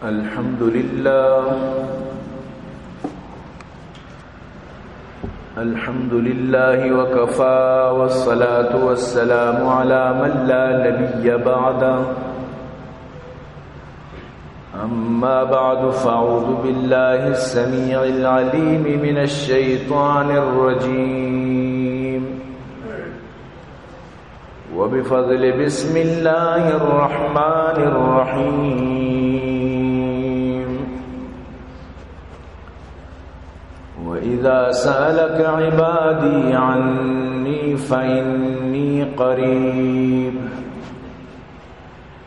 الحمد لله. الحمد لله وكفى، والصلاة والسلام على من لا نبي بعده. أما بعد، فأعوذ بالله السميع العليم من الشيطان الرجيم. وبفضل بسم الله الرحمن الرحيم. وإذا سألك عبادي عني فإني قريب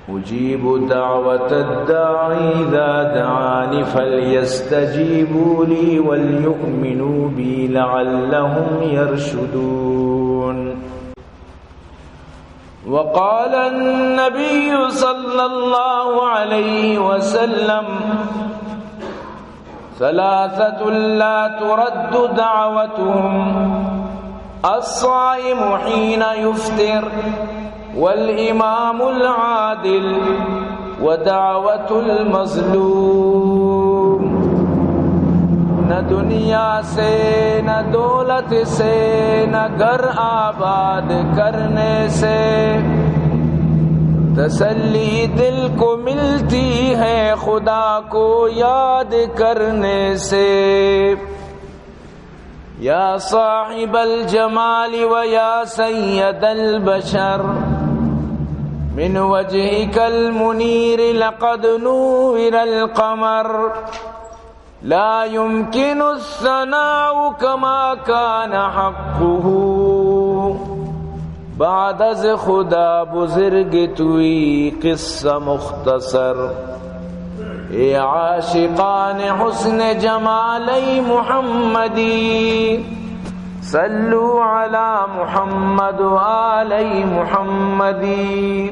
أجيب دعوة الداع إذا دعان فليستجيبوا لي وليؤمنوا بي لعلهم يرشدون. وقال النبي صلى الله عليه وسلم: ثلاثة لا ترد دعوتهم: الصائم حين يفطر، والإمام العادل، ودعوة المظلوم. نہ دنیا سے، نہ دولت سے، نہ گھر آباد کرنے سے تسلی دل کو ملتی ہے خدا کو یاد کرنے سے. يا صاحب الجمال ويا سيد البشر، من وجهك المنير لقد نور القمر، لا يمكن الثناء كما كان حقه. بعد از خدا بزرگ توئی قصه مختصر. اے عاشقان حسن جمال محمدی، صلوا علی محمد و آل محمدی.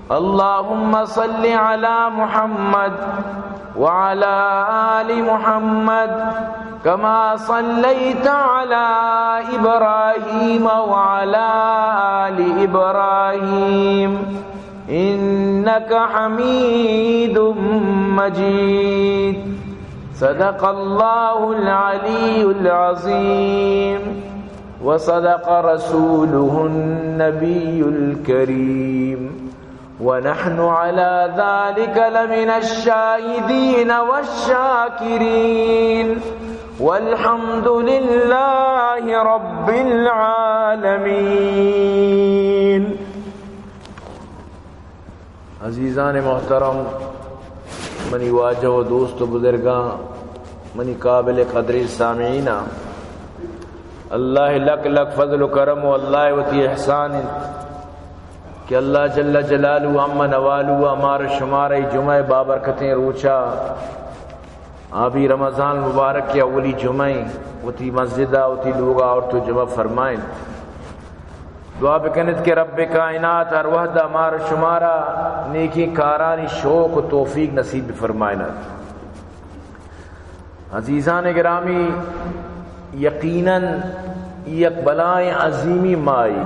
اللهم صل على محمد وعلى آل محمد كما صليت على إبراهيم وعلى آل إبراهيم إنك حميد مجيد. صدق الله العلي العظيم وصدق رسوله النبي الكريم. ونحن على ذلك لمن الشاهدين والشاكرين. والحمد لله رب العالمين. عزیزان محترم، منی واجہ و دوست و بزرگاں، منی قابل قدریں سامعیناں، اللہ لک لک فضل و کرم و اللہ وتی احسان انت کہ اللہ جل جلالہ عم نوالہ مار شمار ای جمعہ بابرکتیں روچا، آبی رمضان مبارک کے اولی جمعہ وتی مسجدا وتی لوگا آورت و جمع فرمائنت. دعا بکنت کہ رب کائنات ہر وہدا مار شمارا نیکیں کارانی شوق و توفیق نصیب بفرمائنت. عزیزان گرامی، یقیناً یک بلائیں عظیمی ماہی،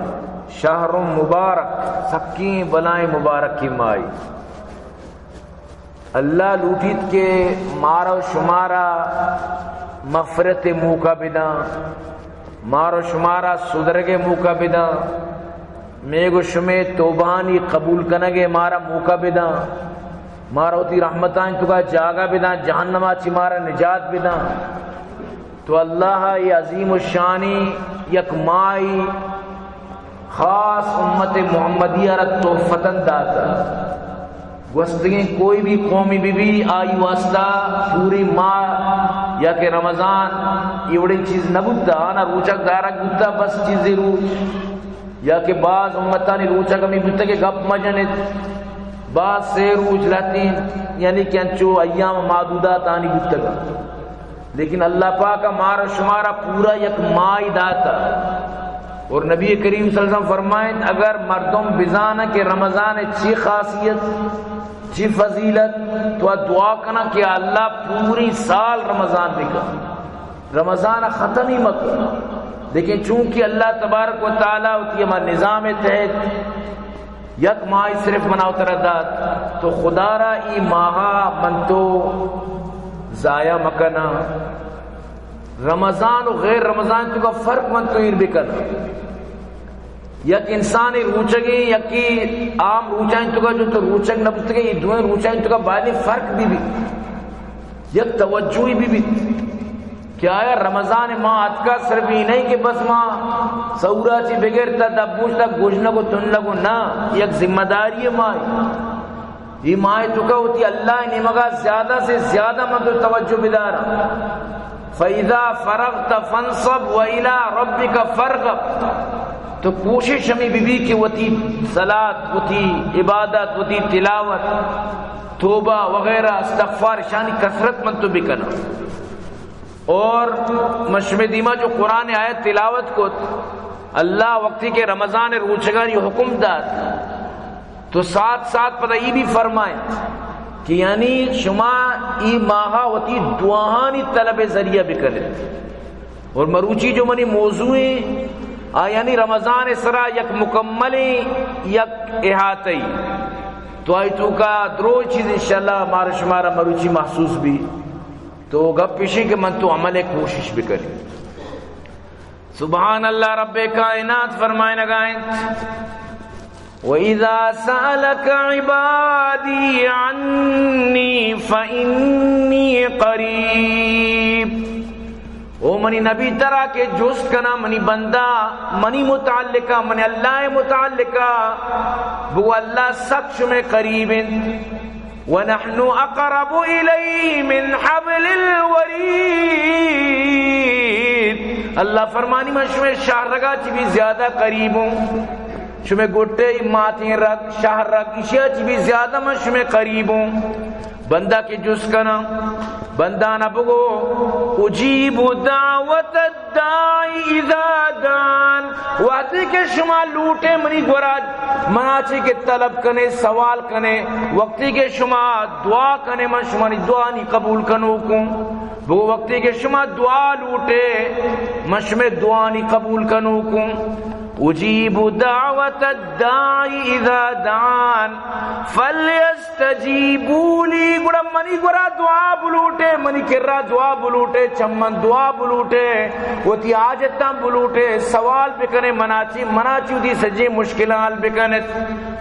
شہر مبارک، سکیں بلائیں مبارکی ماہی. اللہ لوٹیت کہ مارا و شمارا مغفرت موقع بداں، مارا و شمارا سدرگ موقع بداں، میگ و شمے توبہانی قبول کنگ مارا موقع بداں، مارا وتی رحمتانی توکا جاگہ بداں، جہنما چی مارا نجات بداں. تو اللہ ای عظیم الشانی یک ماہی خاص امت محمدیہ را تحفتاً داتا. گوستگیں کوئی بھی قومی بی بی آئی واسطہ پوری ماہ یا کہ رمضان یہ وڑیں چیز نہ بوتا، آنا روچک دارک بوتا، بس چیزی روچ. یا کہ بعض امتانی روچگ ہمیں بوتگ کہ گپ مجنت، بعض سے روچ لہتیں، یعنی کہ انچو ایام معدودات آنی بوتگ. لیکن اللہ پاک مار و شمارا پورا یک ماہی داتا. اور نبی کریم صلی اللہ علیہ وسلم فرمائیں، اگر مردم بزانا کہ رمضان چی خاصیت، چی فضیلت، تو دعا کنا کہ اللہ پوری سال رمضان بکن، رمضان ختم ہی مکن. لیکن چونکہ اللہ تبارک و تعالی وتی ہما نظام تحت یک ماہ صرف منا و ترا دات، تو خدا را ای ماہا من تو ضائع مکناں، رمضان و غیر رمضان توکا فرق من تو ایر بکناں۔ یک انسانے روچگیں، یکے عام روچانی توکا جو تو روچگ نہ بوتگے، ای دوئیں روچانی توکا باید فرق بہ بیت، یک توجہی بہ بیت کہ آیا رمضان ماہ اتکا، صرف ای نہیں کہ بس ما سحورا چی بگر تا دپ بوش تا گژنگ و تنگ و نہ، یک ذمہ داری ماہ۔ ای ماہ توکا وتی اللہ نیمگا زیادہ سے زیادہ من تو توجہ بداراں۔ فَإِذَا فَرَغْتَ فَانْصَبْ وَإِلَىٰ رَبِّكَ فَارْغَب۔ تو کوشش ہمیں بہ بی کہ وتی صلات، وتی عبادت، وتی تلاوت، توبہ وغیرہ، استغفار، اشانی کثرت من تو بکناں۔ اور من شمے دیما جو قرآن آیت تلاوت کت، اللہ وقتی کہ رمضان روچگانی حکم دات، تو ساتھ ساتھ پدا ای بھی فرمائیں کہ یعنی شما ای ماہا وتی دعاہانی طلب ذریعہ بکنت۔ اور مروچی جو منی موضوع ہیں، آ یعنی رمضان سرا یک مکمل یک احاطہ ای، تو آئی توکا درو چیز انشاءاللہ مارا شمارا مروچی محسوس بی۔ تو گپ اشی کہ من تو عمل کوشش بکنی۔ سبحان اللہ، رب کائنات فرمائنگا انت، وَإِذَا سَأَلَكَ عِبَادِي عَنِّي فَإِنِّي قَرِيبٌ۔ او منی نبی، ترا کہ جست کنا منی بندہ منی متعلقہ، من اللہ متعلقہ، بگو اللہ سک شمے قریب انت۔ وَنَحْنُ أَقْرَبُ إِلَيْهِ مِنْ حَبْلِ الْوَرِيدِ۔ اللہ فرمانی، من شمے شاہ رگا چی بھی زیادہ قریب ہوں، شمے گٹے ماتیں رگ، شاہ رگ، اشیا چی بھی زیادہ من شمے قریب ہوں۔ بندہ کہ جست کنا، بندہ نہ بگو، اجیب دعوت الداعی اذا دعان۔ وقتی کہ شما لوٹے منی گورا، منا چی کہ طلب کنے، سوال کنے، وقتی کہ شما دعا کنے، من شمانی دعا نی قبول کنوکوں۔ بگو وقتی کہ شما دعا لوٹے، من شمے دعا نی قبول کنوکوں۔ اجیب دعوت الداعی اذا دعان فلیس تجیبوا لی، گڑا منی گورا دعا بلوٹے، منی کرا دعا بلوٹے، چمن دعا بلوٹے، وتی حاجتاں بلوٹے، سوال بکنے منا چی، منا چی وتی سجیں مشکلاں حل بکنت۔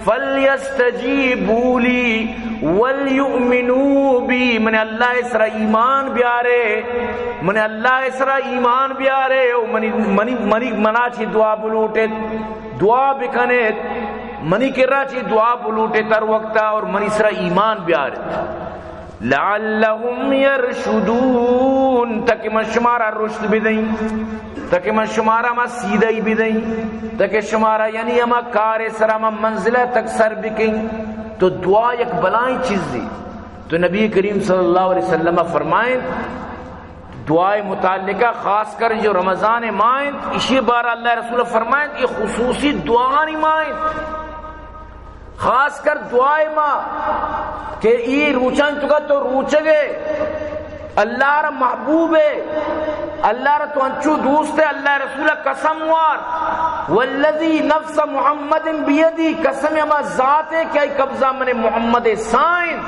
فلیستجیبوا لی ولیؤمنوا بی، من اللہ سرا ایمان بیارے، من اللہ سرا ایمان بیارے، و منی، منی، منی، منا چی دعا بلوٹے، دعا بکنے۔ منی کرا چی دعا بلوٹے تر وقتا اور منی سرا ایمان بیارت۔ لعلهم يرشدون، تاکہ من شمارا رشد بدئیں، تاکہ من شمارا ما سیدھائی بدئیں، تاکہ شمارا یعنی ہما کار سرا ما منزلہ تک سر بکیں۔ تو دعا یک بلائیں چیزی۔ تو نبی کریم صلی اللہ علیہ وسلم فرمائیں، دعائے متعلقہ خاص کر جو رمضان ماہ انت، اشی بارہ اللہ رسول فرمائیں کہ خصوصی دعانی ماہ انت۔ خاص کر دعائے ماہ کہ ای روچان چکا تو روچگے، اللہ را محبوب ہے، اللہ را تو انچو دوست ہے، اللہ رسول قسم وار، والذی نفس محمد بیدی، قسم ہما ذات ہے کہ ای قبضہ من محمد سائن،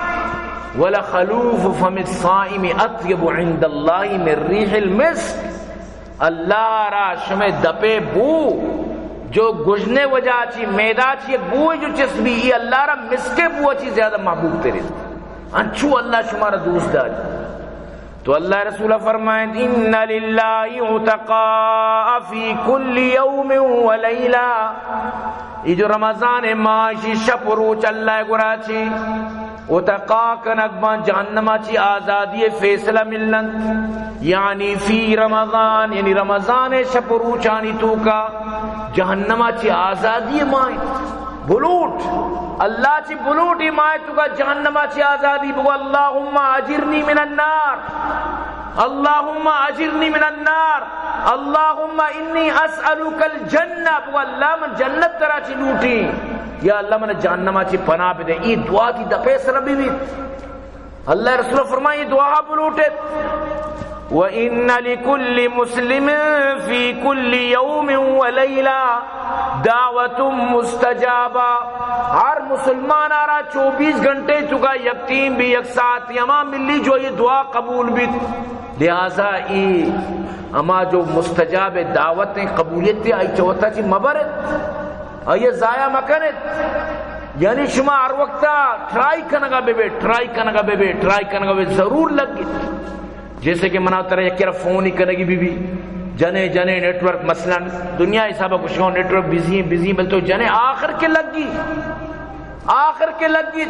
ولخلوف فم الصائم اطیب عند اللہ من ریح المسک۔ اللہ را شمے دپے بو، جو گژنے وجہ چی، میدا چی بو جو چس بی، ای اللہ را مسکے بو چی زیادہ محبوب ترین۔ انچو اللہ شمارا دوست داری۔ تو اللہ رسول فرمائیں، ان للہ عتقاء فی کل یوم و لیلہ۔ ای جو رمضان ماہ شی شپ و روچ اللہ گورا چی عتقا کنگ باں، جہنما چی آزادی فیصلہ ملنت، یعنی فی رمضان، یعنی رمضان شپ و روچانی توکا جہنما چی آزادی ماہ انت۔ بلوٹ، اللہ چی بلوٹ ای ماہ توکا جہنما چی آزادی۔ بگو اللہم اجرنی من النار، اللہم اجرنی من النار، اللہم انی اسألک الجنہ۔ بگو اللہ من جنت ترا چی لوٹی، یا اللہ من جہنما چی پناہ بدے۔ ای دعا تی دپے سر بی بیت۔ اللہ رسول فرمائی، دعا بلوٹت۔ وَإِنَّ لِكُلِّ مُسْلِمٍ فِي كُلِّ يَوْمٍ وَلَيْلَةٍ دَعْوَةٌ مُسْتَجَابَةٌ۔ ہر مسلمان آرا چوبیس گھنٹے توکا یک ٹیم بھی، یک ساعت ہما ملی جو یہ دعا قبول بیت۔ لہذا ای ہما جو مستجاب دعوت ہیں، قبولیت ہے، آئی چوتا چی مبرت، آئی ضائع مکنت۔ یعنی شما ہر وقتا ٹرائی کنگا بے بے، ٹرائی کنگا بے بے، ٹرائی کنگا بے، ضرور لگی۔ جیسے کہ منا ترا یکے را فون ہی کنگی بی بی، جنے، جنے نیٹورک، مثلاً دنیا حسابا گوشگاں نیٹورک بزی ہیں، بزی ہیں، بل تو جنے آخر کے لگی، آخر کے لگی۔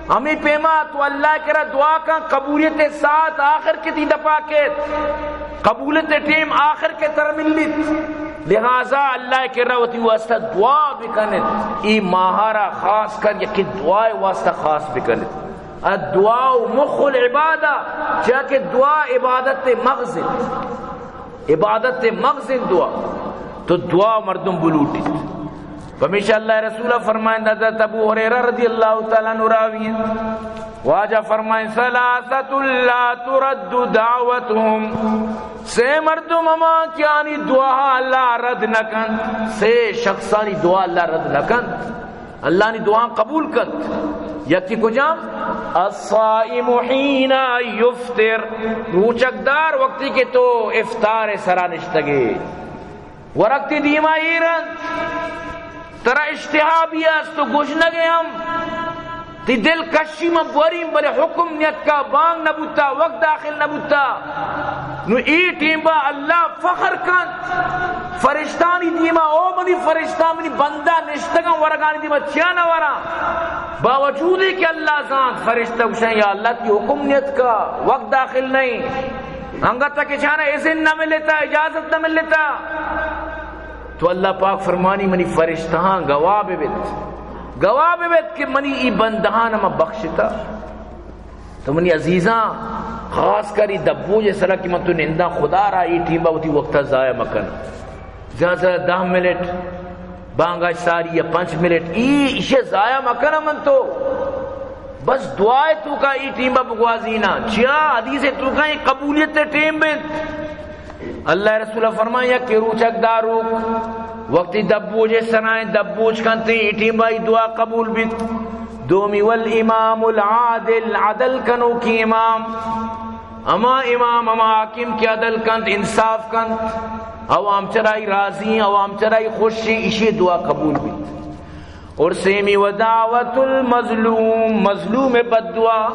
ہمیں پیما تو اللہ کرا دعا کن، قبولیت ساعت آخر کے تی دپا کیت، قبولیت ٹیم آخر کے تر ملیت۔ لہذا اللہ کرا وتی واسطہ دعا بکنت، ای ماہارا خاص کر یکی دعائے واسطہ خاص بکنت۔ الدعاء مخ العبادہ، چیا کہ دعا عبادت مغز انت۔ عبادت مغز انت دعا۔ تو دعا مردم بلوٹیت۔ پمیشا اللہ رسول فرمائند، حضرت ابو ہریرہ رضی اللہ تعالی عنہ راوی انت، واجہ فرمائند، ثلاثة لا ترد دعوتهم، سے مردم ہما کہ آنی دعا اللہ رد نہ کنت، سے شخصانی دعا اللہ رد نہ کنت۔ اللہ نی دعا قبول کنت۔ یکی کجام؟ الصائم حين يفطر، روچک دار وقتی کہ تو افطار سرا نشتگے، ورگ تی دیما ایر انت، ترا اشتہا بھی است، تو گژنگے ہم، تی دل کشی من بوریم، بلے حکم نیتکا، بانگ نہ بوتا، وقت داخل نہ بوتا۔ نو ای ٹیم با اللہ فخر کنت فرشتانی دیما، او منی فرشتہ، منی بندہ نشتگاں ورگانی دیما، چیا نہ وراں؟ باوجود کہ اللہ زانت، فرشتہ گوشن، یا اللہ، تی حکم نیتکا، وقت داخل نہیں، انگت کہ چانا اذن نہ ملتا، اجازت نہ ملتا۔ تو اللہ پاک فرمانی، منی فرشتہاں گواہ بہ بیت، گواہ بہ بیت کہ منی ای بندہاں ما بخشتا۔ تو منی عزیزاں، خاص کر ای دبوج سرا کہ من تو ننداں، خدا را ای ٹیم با وتی وقتا ضائع مکن۔ زیادہ زیادہ دہ منٹ، بانگا ساری یا پنچ منٹ، ای ایشے ضائع مکن من تو۔ بس دعائے توکا ای ٹیم با بگوازینا۔ چیا؟ حدیث توکا ای قبولیت ٹیم بنت۔ اللہ رسول فرمایا کہ روچک داروک وقتی دبوج سرائیں، دبوج کنتے، ای ٹیم با ای دعا قبول بیت۔ دومی، والامام العادل، عدل کنوکی امام، ہما امام، ہما حاکم کہ عدل کنت، انصاف کنت، عوام چرائی راضی، عوام چرائی خوش، ایشی دعا قبول بیت۔ اور سیمی، ودعوت المظلوم، مظلوم بددعا،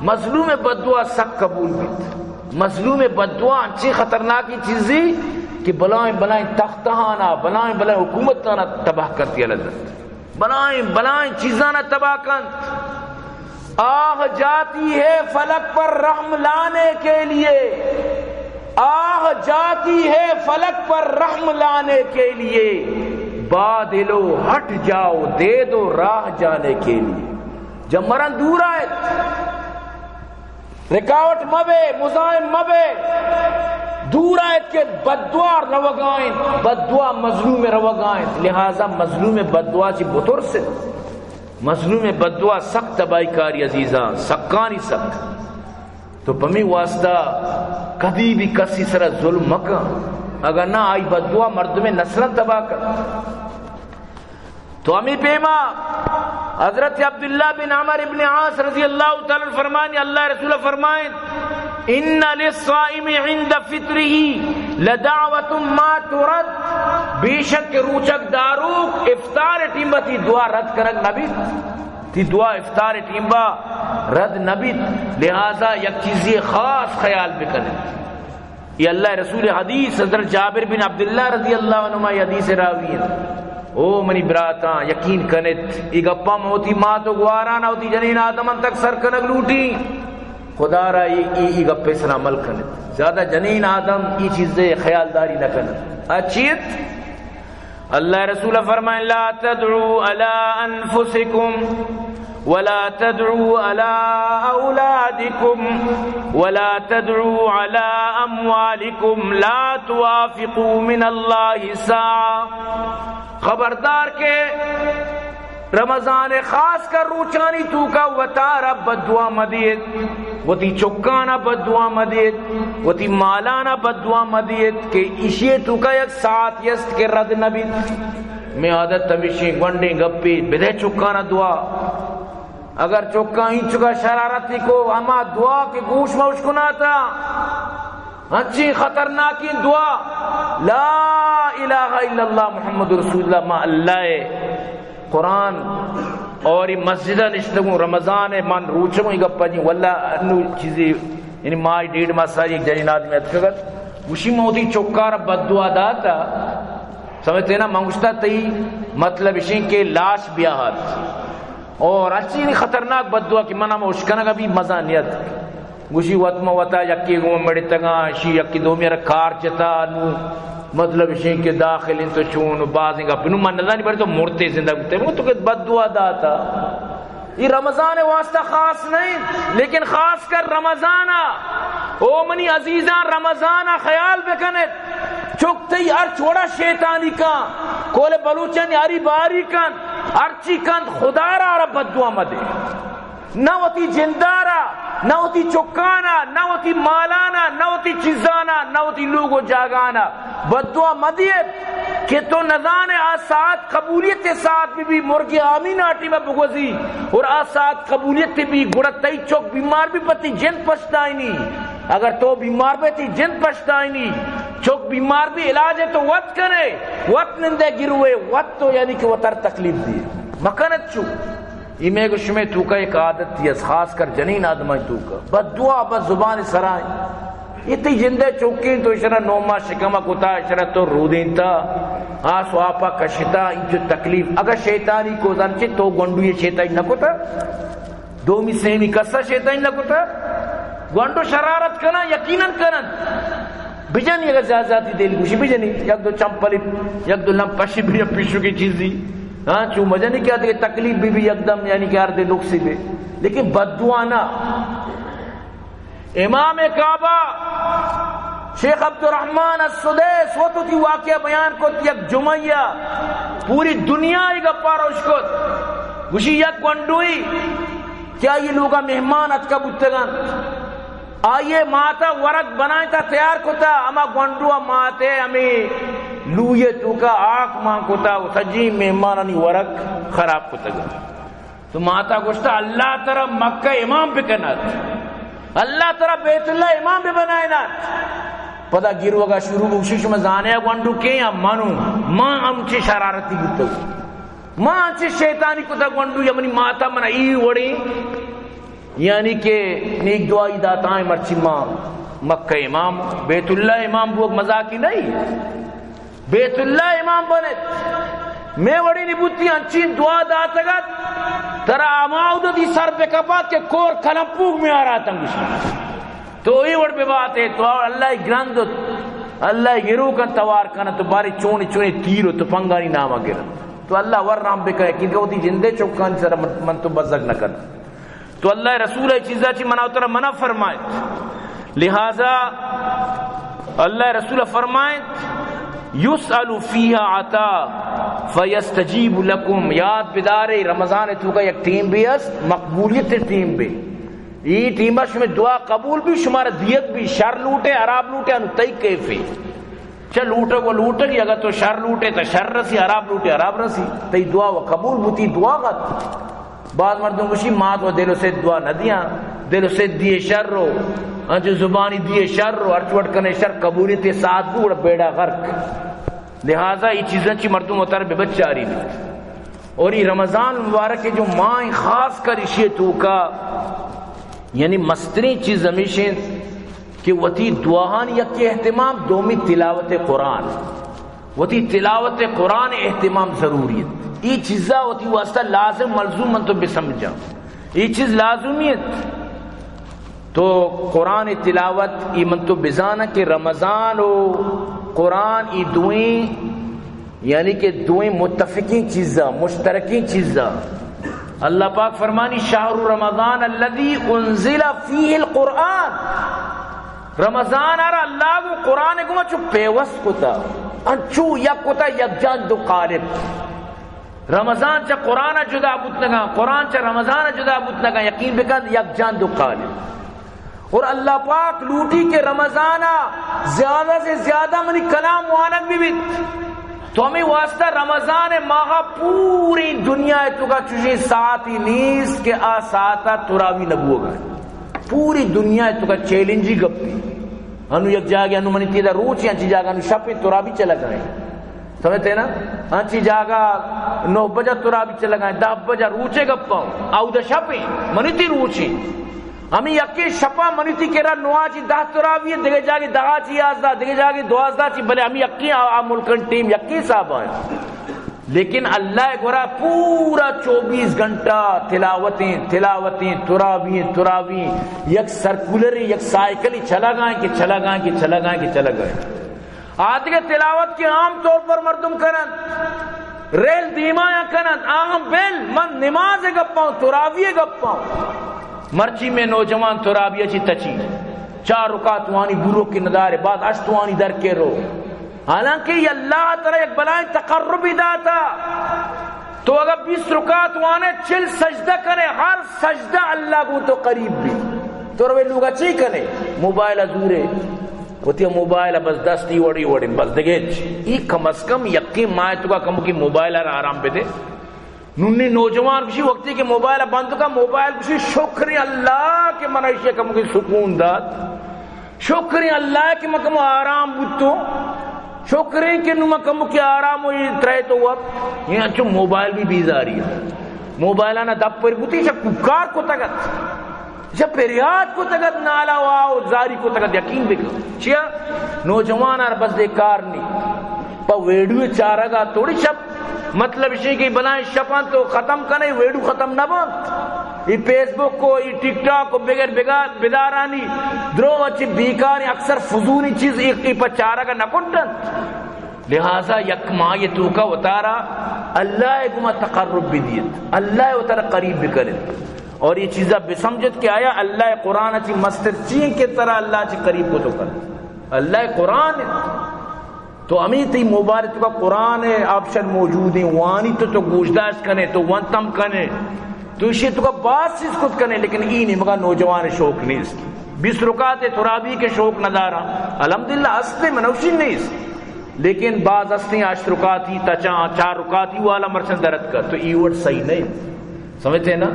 مظلوم بددعا سک قبول بیت۔ مظلوم بددعا انچیں خطرناکی چیزی کہ بلائیں بلائیں تختہانا، بلائیں بلائیں حکومتانا تباہ کنت یا لذت۔ بلائیں بلائیں چیزانا تباہ کنت۔ آہ جاتی ہے فلک پر رحم لانے کے لیے، آہ جاتی ہے فلک پر رحم لانے کے لیے، بادلو ہٹ جاؤ دے دو راہ جانے کے لیے۔ جب مرن دور آیت، رکاوٹ مبے، مزاحم مبے، دور آیت کہ بددعا روگائیں، بددعا مظلوم روگائیں، لہذا مظلوم بددعا چی بترسے۔ مظلوم بددعا سک تباہی کاری عزیزاں، سکانی سک۔ تو پمی واسطہ کدی بھی کسی سرا ظلم مکن، اگر نہ آئی بددعا مردم نسل تباہ کن۔ تو ہمیں پیما حضرت عبداللہ بن عمر ابن عاص رضی اللہ تعالی عنہ فرمانی، اللہ رسول فرمائیں، ان للصائم عند فطره لدعوة ما ترد، بے شک روچک داروک افطار ٹیم با تی دعا رد کنگ نبیت، تی دعا افطار ٹیم با رد نبیت، لہذا یک چیزی خاص خیال بکنیت۔ یہ اللہ رسول حدیث، حضرت جابر بن عبداللہ رضی اللہ عنہما یہ حدیث راوی ہیں۔ او منی براتاں، یقین کنت، یہ گپاں من وتی مات و گوارانا، وتی جنین آدمان تک سر کنگ لوٹی۔ خدا را ای، ای، ای گپے سر عمل کنت۔ زیادہ جنین آدم ای چیزے خیالداری نہ کنت۔ اچیت؟ اللہ رسول فرمائیں، لا تدعوا على انفسكم ولا تدعوا على اولادكم ولا تدعوا على اموالكم لا توافقوا من الله ساعة۔ خبردار کہ رمضان خاص کر روچانی توکا وتارا بددعا مدیت، وتی چکانا بددعا مدیت، وتی مالانا بددعا مدیت کہ ایشی توکا یک ساعت است کہ رد نبیت۔ مئے عادت ہمیشیں گونڈیں گپے بدے چکانا دعا۔ اگر چکاں اینچکا شرارتی کو، ہما دعا کہ گوش ما اشکناتا، ہنچیں خطرناکیں دعا، لا الہ الا اللہ محمد رسول اللہ، ما اللہ ءِ قرآن اور ای مسجد نشتگوں، رمضان ءِ من روچگوں، ای گپا جی واللہ انو چیزی، یعنی ماہ ڈیڑھ ماہ ساری ایک جنین آدمی اتکگت، گوشی من وتی چکار بددعا داتا، سمجھتے نا، من گوشتا تئی مطلب اشیں کہ لاش بیاہت۔ اور اچھی خطرناک بددعا کہ من ہم اشکنگ ابھی مزہ نیت۔ گوشی وت ما وتا یکے گوں مڑتگاں، شی یکے دومی را کار جتا، نو مطلب اشیں کہ داخل انت تو چون و بازیں گپ۔ نو من نزانی بڑے تو مرتے زندہ بوتے، من تو کہ بددعا داتا۔ ای رمضان واسطہ خاص نہیں، لیکن خاص کر رمضان ءَ۔ او منی عزیزاں، رمضان ءَ خیال بکنت۔ چک تئی ہرچ وڑا شیطانی کن، کول بلوچانی ہری باری کن، ہرچی کن، خدا را آرا بددعا مدے۔ نہ وتی جندارا، نہ وتی چکانا، نہ وتی مالانا، نہ وتی چیزانا، نہ وتی لوگ و جاگانا۔ بددعا مدیت کہ تو نزانے آ ساعت قبولیت ساعت بی بی، مرگ آمین آ ٹیم بگوزی اور آ ساعت قبولیت بی، گڑا تئی چک بیمار بی پتی جند پشتائنی۔ اگر تو بیمار بے تی جند پشتائنی، چک بیمار بی علاج تو وت کنے، وت نندے گروے، وت تو یعنی کہ وتر تکلیف دی۔ مکنت چو۔ ای مئے گو شمئے توکا یک عادتی است، خاص کر جنین آدمانی توکا۔ بددعا بس زبان سرائیں۔ یہ تی جندے چوکیں تو اشرا نو ماہ شکم کتا، اشرا تو رودینتا، آ سواپا کشتا، انچو تکلیف۔ اگر شیطانی کو زنچے تو گنڈو یہ شیطانی نہ کتا، دومی سیمی کسا شیطانی نہ کتا، گنڈو شرارت کنا، یقیناً کنن۔ بجن یک زیادہ دل گوشی بجنی، یک دو چمپلی، یک دو لمپشی بجن پیشو کی چیزی۔ ہاں، چو مجنی کیا دیگه تکلیف بی بی یکدم، یعنی کہ ہر دے نقصی بی۔ لیکن بددعا نہ۔ امام کعبہ شیخ عبدالرحمن السدیس وت وتی واقعہ بیان کت، یک جمعہ پوری دنیا ای گپا روش کت۔ گوشی یک گونڈوئی کہ آئی لوگا مہمان اتکا بوتگن۔ آئیے ماتا ورگ بنائیں تا تیار کتا، ہما گونڈو ماتے ہمیں لویے توکا آک مان کتا و سجی مہمانانی ورگ خراب کتگا۔ تو ماتا گوشتا، اللہ ترا مکہ امام بکنات، اللہ ترا بیت اللہ امام ببنائنات۔ پدا گیروگا شروع بوشی، شما زانے گونڈو کے یا منو، ما ہمچی شرارتی بوتو، ما ہمچی شیطانی کتا گونڈو یا منی ماتا منا ای وڑی، یعنی کہ نیک دعائی داتائیں، مرچی ما مکہ امام، بیت اللہ امام بوگ مزاکی نہیں۔ بیت اللہ امام بنت۔ میں وڑی نی بوتی انچین دعا داتگت، ترا ہما اودتی سر بکپات کہ کور کلمپوک میں آراتن گوشی۔ تو ای وڑ بباتے، تو اللہ گرند، اللہ گرو کن توار کن، تو باری چونی چونی تیر و تپنگانی نام گر۔ تو اللہ ور رحم بکن، کیونکہ وتی جندے چکانی سر من، من تو بزگ نہ کن۔ تو اللہ رسول ء چیزا چی منا ترا منع فرمائے۔ لہذا اللہ رسول فرمائے، یسأل فیہا عطا فیستجیب لکم۔ یاد بدارے، رمضان توکا یک ٹیم بھی است، مقبولیت ٹیم بھی۔ ای ٹیم شمے دعا قبول بھی، شمارا دیت بھی، شر لوٹے، حراب لوٹے، انو تئی کیفے۔ چہ لوٹگ و لوٹگی، اگر تو شر لوٹے تو شر رسی، حراب لوٹے حراب رسی۔ تئی دعا و قبول بوتی، دعا غت۔ بعض مردم گوشی، ما تو دل و سید دعا نہ دیاں، دل و سید دیے شر رو، انچو زبانی دیے شر رو، ہرچ وٹ کنے شر، قبولیت ساعت بو، گڑا بیڑا غرق۔ لہذا ای چیزاں چی مردم وتر بے بچاری نہیں۔ اور ای رمضان مبارک جو ماہ خاص کر اشی توکا، یعنی مسترین چیز ہمیش انت کہ وتی دعاہانی یکے اہتمام، دومی تلاوت قرآن۔ وتی تلاوت قرآن اہتمام ضروری انت۔ ای چیزا وتی واسطہ لازم ملزوم من تو بسمجھاں۔ ای چیز لازمی انت۔ تو قرآن تلاوت ای من تو بزاناں کہ رمضان و قرآن ای دوئیں یعنی کہ دوئیں متفقیں چیزاں، مشترکیں چیزاں۔ اللہ پاک فرمانی، شہر رمضان الذی انزل فیہ القرآن۔ رمضان آرا اللہ گو قرآن گما چو پیوست کتا، انچو یک کتا، یک جان دو قالب۔ رمضان چہ قرآن جدا بوت نگا، قرآن چہ رمضان جدا بوت نگا، یقین بکن یک جان دو قالب۔ اور اللہ پاک لوٹی کہ رمضان ء زیادہ سے زیادہ منی کلام وانگ بہ بیت۔ تو ہمے واسطہ رمضان ماہ پوری دنیا ءِ توکا چوشیں ساعتی نیست کہ آ ساعتا تراوی نہ بوگا۔ پوری دنیا ءِ توکا چیلنجی گپی۔ انو یک جاگہ انو منی تیدا روچے، انچی جاگہ انو شپیں تراوی چلگا ایں۔ سمجھتے نا؟ انچی جاگہ نو بجہ تراوی چلگا ایں، دہ بجہ روچے گپاں۔ اودا شپیں، منی تی روچے۔ ہمے یکیں شپا منی تی کرا نوا چی دہ تراوی، دگہ جاگہ دہا چی یازدہ، دگہ جاگہ دوازدہ چی، بلے ہمے یکیں آ، آ ملکن ٹیم یکیں حسابا ایں۔ لیکن اللہ ءِ گورا پورا چوبیس گھنٹہ تلاوتیں، تلاوتیں، تراوییں، تراوییں، یک سرکولرے، یک سائیکلے چلگا ایں کہ چلگا ایں کہ چلگا ایں کہ چلگا ایں۔ آ دگہ تلاوت کہ عام طور پر مردم کننت، ریل دیمایا کننت، آ ہم بل، من نماز ءِ گپاں، تراوی ءِ گپاں۔ مرچی مئے نوجوان تراوی ءَ چی تچی، چار رکعت وانی، بوروکے ندارے، باز ہشت وانی در کے رو۔ حالانکہ اے اللہ ترا یک بلائیں تقربی داتا۔ تو اگر بیست رکعت وانے، چل سجدہ کنے، ہر سجدہ اللہ گوں تو قریب بی۔ تو روے لوگا چی کنے؟ موبائل زورے۔ وتی موبائل بس دستی وڑی وڑی، بس دگہ ہچ۔ ای کم از کم یکیں ماہ توکا کموکی موبائل را آرام بدے۔ نونی نوجوان گوشی، وقتی کہ موبائل بند کا، موبائل گوشی، شکر اللہ کہ من ایشی کموکی سکون دات، شکر اللہ کہ من کمو آرام بوتو، شکر کہ نو من کموکی آرام و ترے تو وقت۔ یہ انچو موبائل بھی بیزاری ہے۔ موبائلانا دپ پر بوتی، چا کوکار کتگت۔ چہ پریات کتگت، نالا و آ و زاری کتگت، یقین بکن۔ چیا؟ نوجوان آر بس دے کار نی۔ پہ ویڈیو چارگا توڑی شپ، مطلب اشی کہ بلائیں شپاں تو ختم کنے، ویڈیو ختم نہ بنت۔ ای فیس بک کو، ای ٹک ٹاک کو بغیر بگا-، بدارانی درو اچ بیکاریں اکثر فضولی چیز ای، ای پہ چارگا نہ کنٹن۔ لہذا یک ماہ توکا وتارا اللہ گما تقرب بدیت، اللہ وتارا قریب بکنت۔ اور یہ چیزا بسمجھت کہ آیا اللہ قرآن چی مستر چی ہیں کہ ترا اللہ چی قریب کو تو کر۔ اللہ قرآن ہے۔ تو ہمیں تی موبائل توکا قرآن ہے، آپشن موجود ہیں، وانی تو، تو گوشداشت کنے، تو ون تم کنے، تو اشی توکا باز چیز کت کنے، لیکن ای نیمگا نوجوان شوق نیست۔ بیست رکعت تراوی کے شوق ندارا، الحمدللہ ہستے، منوشی نیست۔ لیکن باز ہستیں ہشت رکعتی تچاں، چار رکعتی والا مرچن درد کا، تو ای وڑ صحیح نہیں۔ سمجھتے ہیں نا؟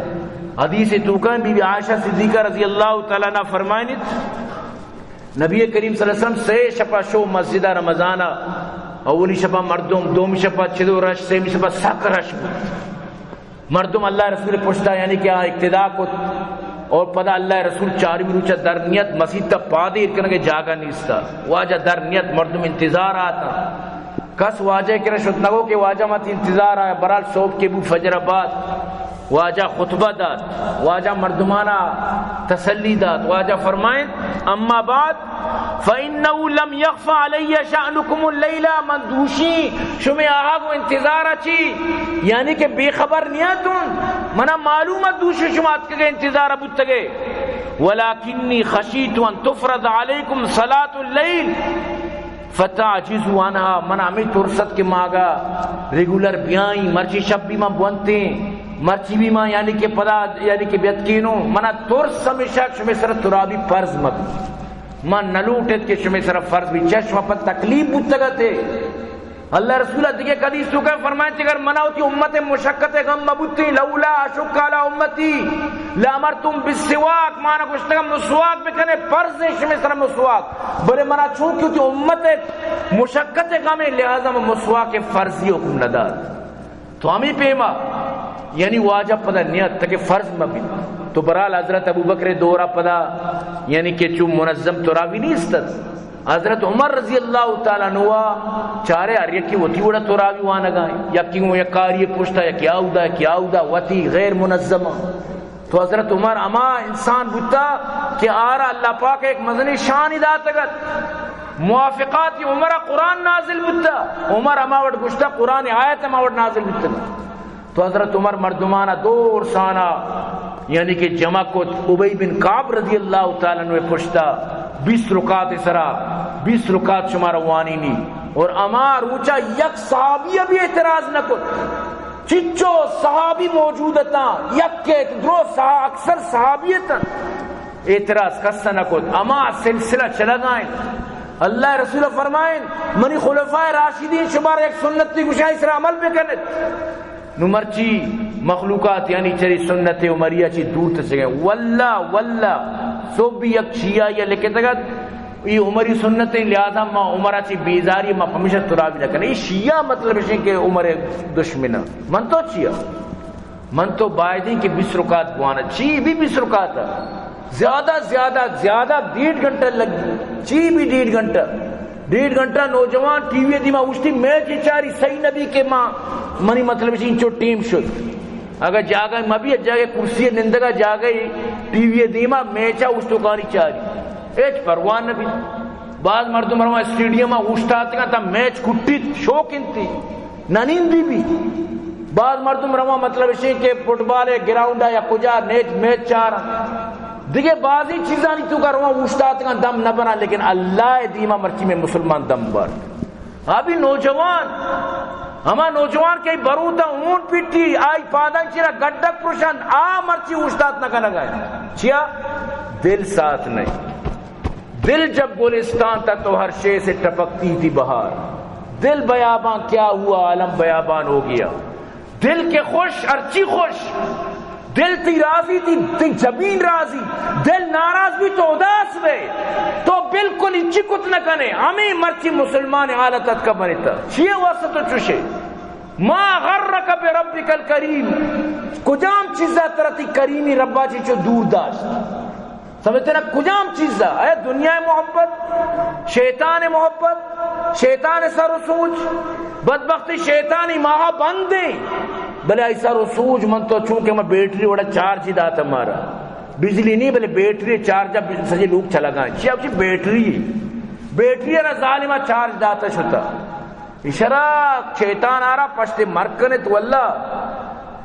حدیث توکا بی بی عائشہ صدیقہ رضی اللہ تعالی عنہ فرمائنیت، نبی کریم صلی اللہ علیہ وسلم سے شپا شو مسجد رمضان، اولی شپا مردم، دومی شپا چدو رش، سیمی شپا سک رش بود۔ مردم اللہ رسول پشتا یعنی کہ آ اقتدا کت اور پدا اللہ رسول چارمی روچا در نیت مسیت تا پادے ایر کنگے جاگہ نیستا۔ واجہ در نیت مردم انتظار آتا۔ کس واجہ کرا شت نگو کہ واجہ مت انتظار آیا، برحال صبح کے بو فجر بعد واجہ خطبہ دات، واجہ مردمانا تسلی دات، واجہ فرمائیں، اما بعد فإنه لم يخف علي شأنكم الليلة، من دوشی شمے آہگ و انتظار چی، یعنی کہ بے خبر نیاتون، منا معلوم دوشی شما اتکگے انتظار بوتگے، ولكني خشيت أن تفرض عليكم صلاة الليل فتعجزوا عنها، من ہمیں ترست کہ ماگا ریگولر بیائیں، مرچی شپ بھی ما بونتیں، مرچی بھی ما یعنی کہ پدا یعنی کہ بیتکینوں، منا ترس ہمیشہ شمے سر ترابی فرض مبی۔ من نہ لوٹت کہ شمے سرا فرض بی، چہ شما پہ تکلیف بوتگتے۔ اللہ رسول دگہ حدیث توکا فرمائیں کہ اگر منا وتی امت مشقت غم مبوتی، لولا اشق علی امتی لامرتم بالسواک، مانا گوشتگا مسواک بکنے، فرض شمے سرا مسواک، بلے منا چونکہ وتی امت مشقت غم، لہذا من مسواک فرضی حکم ندات۔ تو ہمیں پیما یعنی واجہ پدا نیت تاکہ فرض مہ بیت۔ تو برحال حضرت ابوبکر دورا پدا یعنی کہ چو منظم تراوی نیست ات۔ حضرت عمر رضی اللہ تعالی عنہ چارے ہر یکی وتی وڑا تراوی وانگا، یکی گوں یک کاری پشتا، یکی آودا، یکی آودا، وتی غیر منظم۔ تو حضرت عمر ہما انسان بوتا کہ آرا اللہ پاک ایک مزنی شانی داتگت۔ موافقات عمر قرآن نازل بوتا۔ عمر ہما وڑ گشتا، قرآن آیت ہما وڑ نازل بوتا۔ تو حضرت عمر مردمانا دور سانا یعنی کہ جمع کت۔ ابی بن کعب رضی اللہ تعالی عنہ پشتا بیست رکعت سرا، بیست رکعت شمارا وانینی۔ اور ہما روچا یک صحابی بھی اعتراض نہ کت۔ چچو صحابی موجود اتاں، یک ایک درو صحا-، اکثر صحابی اتاں۔ اعتراض کس نہ کت۔ ہما سلسلہ چلگائیں۔ اللہ رسول فرمائیں، منی خلفاء راشدین شمار یک سنتی گشائی سر عمل بکنت۔ نو مرچی مخلوقات یعنی چری سنت عمریہ چی دور تچگیں۔ واللہ، واللہ، سو بھی یک شیعہ یا لکھتگت، ای عمری سنت ہیں، لہذا ما عمرہ چی بیزاری ما پمیشہ ترابی نہ کنے۔ ای شیعہ مطلب ہے کہ عمر دشمن۔ من تو چیا؟ من تو بایدیں کہ بیست رکعت بوانا، چی بھی بیست رکعت۔ زیادہ، زیادہ، زیادہ ڈیڑھ گھنٹہ لگی، چی بھی ڈیڑھ گھنٹہ۔ ڈیڑھ گھنٹہ نوجوان ٹی وی دیما اوشتی میچ چاری، صحیح نبی کہ ما، منی مطلب ہے انچو ٹیم شد۔ اگر جاگہ مبی، جاگہ کرسی نندگا جاگہ ٹی وی دیما میچا اوشتوکانی چاری۔ ہچ پرواہ نبی۔ بعض مردم رواں اسٹیڈیم اوشتاتگا تا میچ کٹیت، شوق انتی۔ نہ نیندی بی۔ بعض مردم رواں مطلب اشی کہ فٹبال گراؤنڈ یا کجا نیچ میچ چار۔ دیگہ بعضی چیزانی توکا رواں اوشتاتگاں دم نہ براں، لیکن اللہ دیما مرچی میں مسلمان دم بر۔ ابھی نوجوان، ہما نوجوان کہ بروتا اون پیٹی، آئی پاداں چیرا گڈک پروشن، آ مرچی اوشتات نہ کنگا۔ چیا؟ دل ساتھ نہیں۔ دل جب گلستان تھا تو ہر شے سے ٹپکتی تھی بہار۔ دل بیاباں کیا ہوا، عالم بیابان ہو گیا۔ دل کے خوش، ہرچی خوش۔ دل تی راضی تی، تی جبین راضی۔ دل ناراض بھی تو اداس بے۔ تو بالکل انچی کت نہ کنے۔ ہمیں مرچی مسلمان حالت اتکا بنتا۔ چیئے واسطہ تو چوشے؟ ما غرک بربک الکریم۔ کجام چیزا ترا تی کریمی ربا چی چو دور داشت؟ سمجھتے نا، کجام چیز ء؟ اے دنیا ء محبت، شیطان ء محبت، شیطان ء سر و سوج، بدبختی شیطانی ماہ بندیں، بلے آئی سر و سوج من تو چونکہ ما بیٹری وڑا چارج داتا مارا، بجلی نہیں بلے بیٹری چارج ء سجے لوگ چلگا ہیں۔ چی اب چی بیٹری، بیٹری ء را ظالمہ چارج داتا شتا۔ اشرا شیطان آرا پشت مرکنت واللہ۔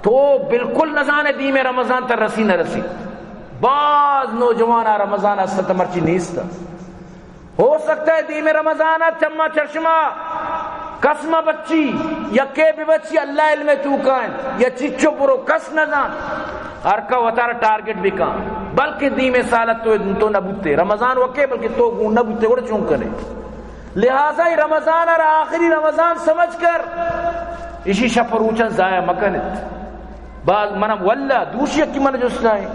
تو بالکل نزانے دیم رمضان تر رسی نہ رسی۔ باز نوجوان آ رمضان است مرچی نیست۔ ہو سکتا ہے دیم رمضان چما چشما کس مہ بچی، یکے بہ بچی اللہ علم توکا انت، یا چچو برو کس نزان۔ ہر کا وتارا ٹارگٹ بکا، بلکہ دیم سالت تو، تو نہ بوتے رمضان وکے، بلکہ تو گون نہ بوتے گڑا چون کنے؟ لہذا اے رمضان ء را آخری رمضان سمجھ کر اشی شپ و روچاں ضائع مکنت۔ باز منم واللہ دوشی یکی من جستا ہے،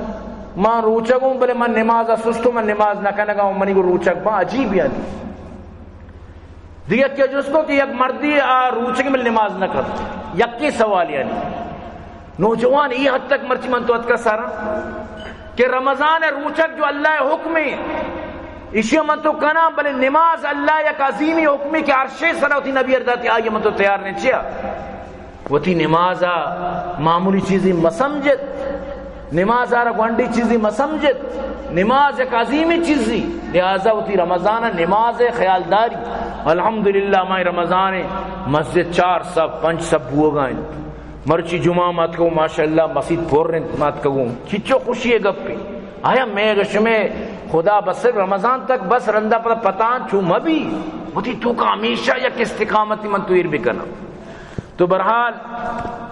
من روچگ ہوں بلے من نماز ء سست ہوں، من نماز نہ کنگا ہوں، منی گو روچگ باں عجیب یعنی۔ دیگہ کہ جست کو کہ یک مردی آ روچگ بلے نماز نہ کرت، یکی سوال یعنی۔ نوجوان ای حد تک مرچی من تو اتکا سارا کہ رمضان ء روچگ جو اللہ ء حکم ہے، اشی من تو کناں، بلے نماز اللہ یک عظیمی حکمے کہ عرش سرا وتی نبی ارداتی، آئی من تو تیار نہیں۔ چیا؟ وتی نماز ء معمولی چیزی مسمجت، نماز ء را گونڈی چیزی مسمجت، نماز یک عظیمی چیزی، لہذا وتی رمضان ء نماز ء خیال داری۔ الحمدللہ ماہ رمضان ء مسجد چار صف، پنچ صف بوگا انت۔ مرچی جمعہ ماتکو ماشاءاللہ مسیت پر انت ماتکگوں۔ چچو خوشی گپی۔ آیا مئے گشمے خدا بس رمضان تک بس رندا پدا پتان چو مبی۔ وتی توکا ہمیشہ یک استقامتی من تو ایر بکنم۔ تو بہرحال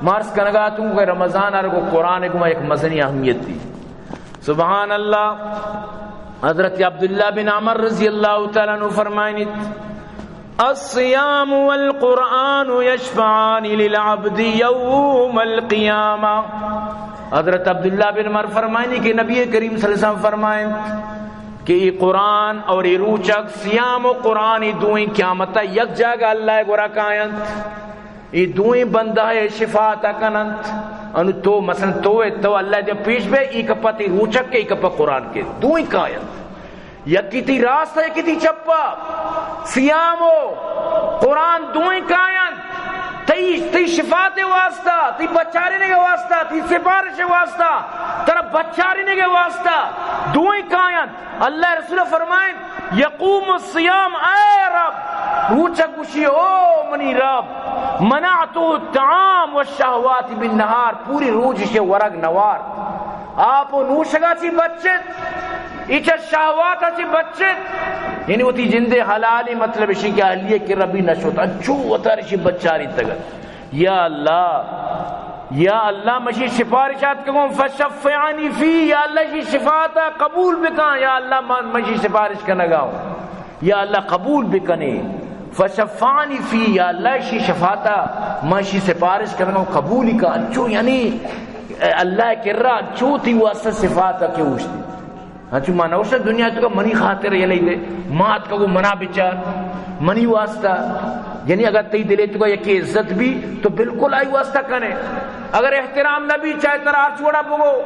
مارس کنگاتوں کہ رمضان آر کو قرآن کو یک مزنی اہمیت دی۔ سبحان اللہ۔ حضرت عبداللہ بن عمر رضی اللہ تعالی عنہ فرمائنیت، الصيام والقرآن يشفعان للعبد يوم القيامة۔ حضرت عبداللہ بن عمر فرمائنی کہ نبی کریم صلی اللہ علیہ وسلم فرمائیں کہ یہ قرآن اور یہ روچک، صیام و قرآن، یہ دوئیں قیامت یک جاگہ اللہ گورا کاینت۔ یہ دوئیں بندہ شفاعت کننت۔ انو تو مثلاً تو ہے، تو اللہ دے پیش بے، ای کپا تی روچک کے، ای کپا قرآن کے، دوئیں کاینت۔ یکی تی راست ء یکی تی چپ ء۔ صیام و قرآن دوئیں کاینت۔ تئی، تئی شفاعت ء واسطہ، تئی بچارینگ ء واسطہ، تئی سفارش ء واسطہ، ترا بچارینگ ء واسطہ دوئیں کاینت۔ اللہ رسول فرمائیں، یقوم الصیام، اے رب، روچک گوشی، او منی رب، منعته الطعام والشهوات بالنهار، پوری روچ اشی ورگ نوارت۔ آپ و نوشگا چی بچت، ایچا شہواتا چی بچت، یعنی وتی جندے حلالی، مطلب اشی کہ اہلیہ کہ ربی نشوت، انچو وتار اشی بچاری تگت۔ یا اللہ، یا اللہ، مشی سفارشات کگوں، فشفعنی فی، یا اللہ، اشی شفاعتا قبول بکن، یا اللہ، من مشی سفارش کنگا ہوں۔ یا اللہ قبول بکنے، فشفانی فی، یا اللہ اشی شفاعتا من اشی سفارش کنگا ہوں، قبولی کا، انچو یعنی اللہ کرا انچو تی واسطہ صفاتا کہ اوشتی۔ انچو ما نوشہ دنیا تو کا منی خاطر یلی دے، ما اتکگو منا بچار، منی واسطہ۔ یعنی اگر تی دلے تو کا یکی عزت بھی تو بالکل آئی واسطہ کنے۔ اگر احترام نہ بھی، چاہے ترا ہرچ وڑا بگو،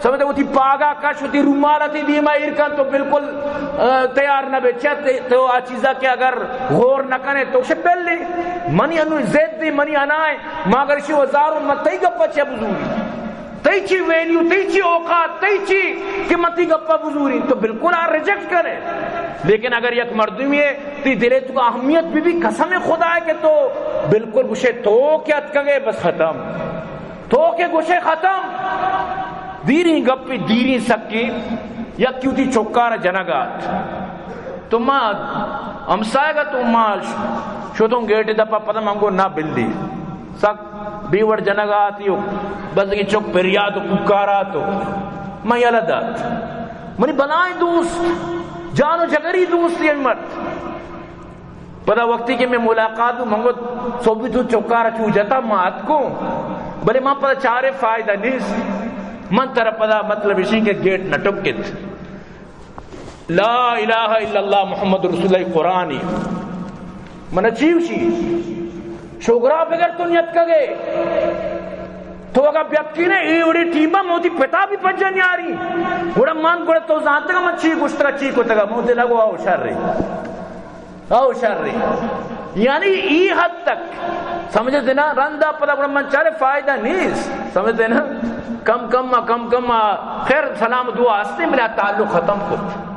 سمجھتے، وتی پاگا کش، وتی رومال تی دیما ایر کن، تو بالکل، آ، تیار نہ بے۔ چہ تے-، تو آ چیزا کہ اگر غور نہ کنے تو شے بل لے۔ منی انو ضد دی، منی انائے، ما اگر شی وزارو من تئی گپا چہ بزوری۔ تئی چی ویلیو، تئی چی اوقات، تئی چی کہ من تی گپا بزوری، تو بالکل آ ریجیکٹ کنے۔ لیکن اگر یک مردمی ہے، تی دلے تو اہمیت بھی بھی، قسم خدا ہے کہ تو بالکل گوشے تو کہ اتکگے، بس ختم۔ تو کہ گوشے ختم۔ دیریں گپی، دیریں سکی، یک کیوتی چکار جنگات۔ تو ما ہمسایگا تو ما شتوں گیٹ دپا، پدا من گو نہ بلی۔ سک بے وڑ جنگاتی ہو، بس یہ چک پریات و پکارات ہو۔ من یلہ دات۔ منی بلائیں دوست، جان و جگری دوست یہ مرد۔ پدا وقتی کہ میں ملاقات ہوں، من گو، سوبی تو چکار چو جتا، ما اتکوں، بلے من پدا چارے فائدہ نیست۔ من ترا پدا مطلب اشیں کہ گیٹ نہ ٹکت۔ لا الہ الا اللہ محمد رسول اللہ قرآنی۔ من چی وشی؟ شوگرا بگر تو نیتکگے۔ تو اگا بیتکینے، اے وڑی ٹیما موتی پتا بھی پجا نیاری۔ گڑا من گڑا تو زانتگا من چی گشتگا، چی کتگا، موتی لگو آؤ شر رہی۔ او شر۔ یعنی ای حد تک سمجھتے نا، رندا پدا گڑا من چارے فائدہ نیست، سمجھتے نا، کم کم ما، کم کم ما، خیر سلام دعا ہستے، بلے تعلق ختم کت۔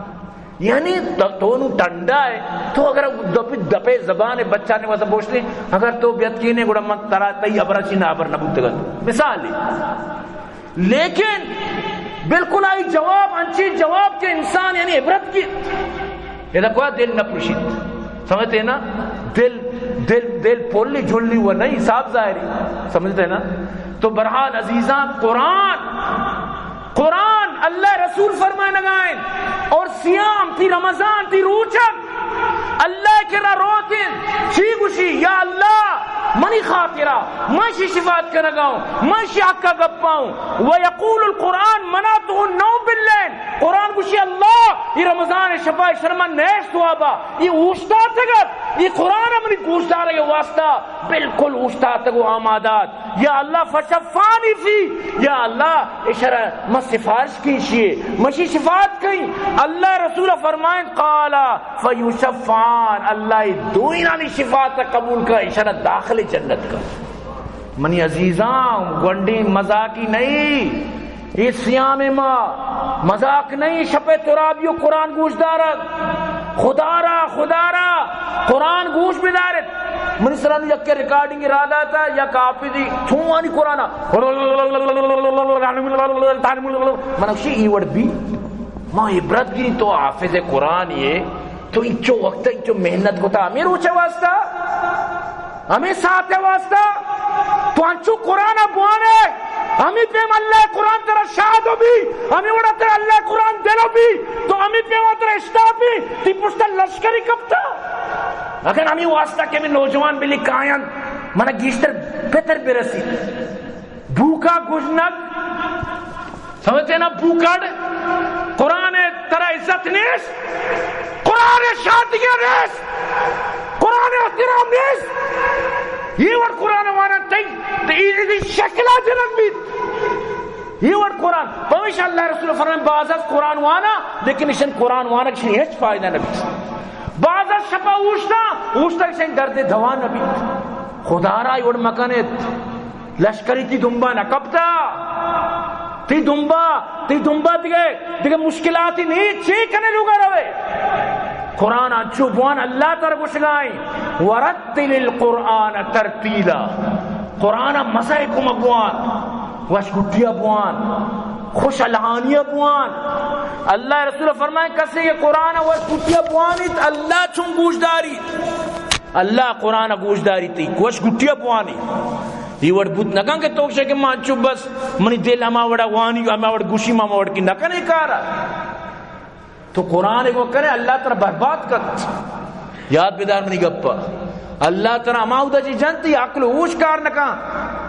یعنی تو، تو نو ٹنڈا ہے، تو اگر دپے، دپے زبان بچانے واسطے بوشتے، اگر تو بیتکینے گڑا من ترا تئی ابرا چی نہ ابر نہ بوتگت۔ مثال ہے۔ لیکن بالکل آئی جواب، انچیں جواب کہ انسان یعنی عبرت کی۔ ادا کوئی دل نہ پرشیت۔ سمجھتے ہیں نا؟ دل، دل، دل پولی جھولی وہ نہیں، صاف ظاہری۔ سمجھتے ہیں نا؟ تو بہرحال عزیزاں، قرآن، قرآن اللہ رسول فرمائے نگائیں، اور صیام تی رمضان تی روچک اللہ کرا روت انت، چی گوشی؟ یا اللہ، منی خاطرا، من شی شفاعت کنگا ہوں، من شی حقا گپا ہوں۔ ویقول القرآن منعته النوم باللیل۔ قرآن گوشی، اللہ، یہ رمضان شپا شرما نیش ثوابا، یہ اوشتاتگت، یہ قرآن منی گوشدارگ واسطہ بالکل اوشتاتگ و آمادات۔ یا اللہ فشفانی فی، یا اللہ اشرا ما سفارش کیشی، مشی شفاعت کئی۔ اللہ رسول فرمائیں، قال فیشفعان، اللہ دوئینانی شفاعت قبول کا، اشرا داخل جنت کا۔ منی عزیزاں، گونڈی مذاقی نہیں۔ اے سیام ما مذاق نہیں، شپ ترابی و قرآن گوش دارگ۔ خدا را، خدا را، قرآن گوش بدارت۔ منی سرا نو یک ریکارڈنگ را داتا، یک حافظی چون وانی قرآن۔ من گوشی، ای وڑ بی، ما عبرت گری، تو حافظ قرآن یہ، تو انچو وقت، انچو محنت کتا، ہمیں روچ واسطہ۔ ہمیں ساعت واسطہ تو انچو قرآن بوانے، ہمیں پیم اللہ قرآن ترا شاہد بی، ہمیں وڑا ترا اللہ قرآن دل بی، تو ہمیں پیم ترا اشتاپی، تی پشتا لشکری کپتا۔ اگر ہمیں واسطہ کہ ہمیں نوجوان بلی کائن، منا گیشتر بہتر برسی۔ بوکا گژنگ، سمجھتے نا، بوکڑ، قرآن ترا عزت نیست، قرآن شادی نیست، قرآن احترام نیست۔ یہ وڑ قرآن وانا تئی، تئی شکلا جنگ بیت۔ یہ وڑ قرآن، پمیشا اللہ رسول فرمائے، بعض از قرآن وانا، لیکن اشن قرآن وانا کسی ہچ فائدہ نہ بیت۔ بعض از شپا اوشتا، اوشتا اشن درد دوا نہ بیت۔ خدا را یہ وڑ مکنیت۔ لشکری تی دمبا نہ کپتا۔ تی دمبا، تی دمبا دگہ، دگہ مشکلاتی نہیں، چے کنے لوگا روے۔ قرآن انچو بوان اللہ تر گشگائیں، ورتل القرآن ترتیلا۔ قرآن مزہ کو مبوان، وش گٹیا بوان، خوش الہانیا بوان۔ اللہ رسول فرمائے، کسے یہ قرآن وش گٹیا بوانیت، اللہ چون گوش داری۔ اللہ قرآن گوش داری تی، وش گٹیا بوانی۔ یہ وڑ بوت نکن کہ تو شے کہ ما انچو بس منی دل ہما وڑا وانی، ہما وڑ گوشی، ما ہما وڑ کی نکنے کارا۔ تو قرآن ء گوں کنے، اللہ ترا برباد کت۔ یاد بدار منی گپ ء۔ اللہ ترا ہما اودا چی جنت، تئی عقل و ہوش کار نہ کن۔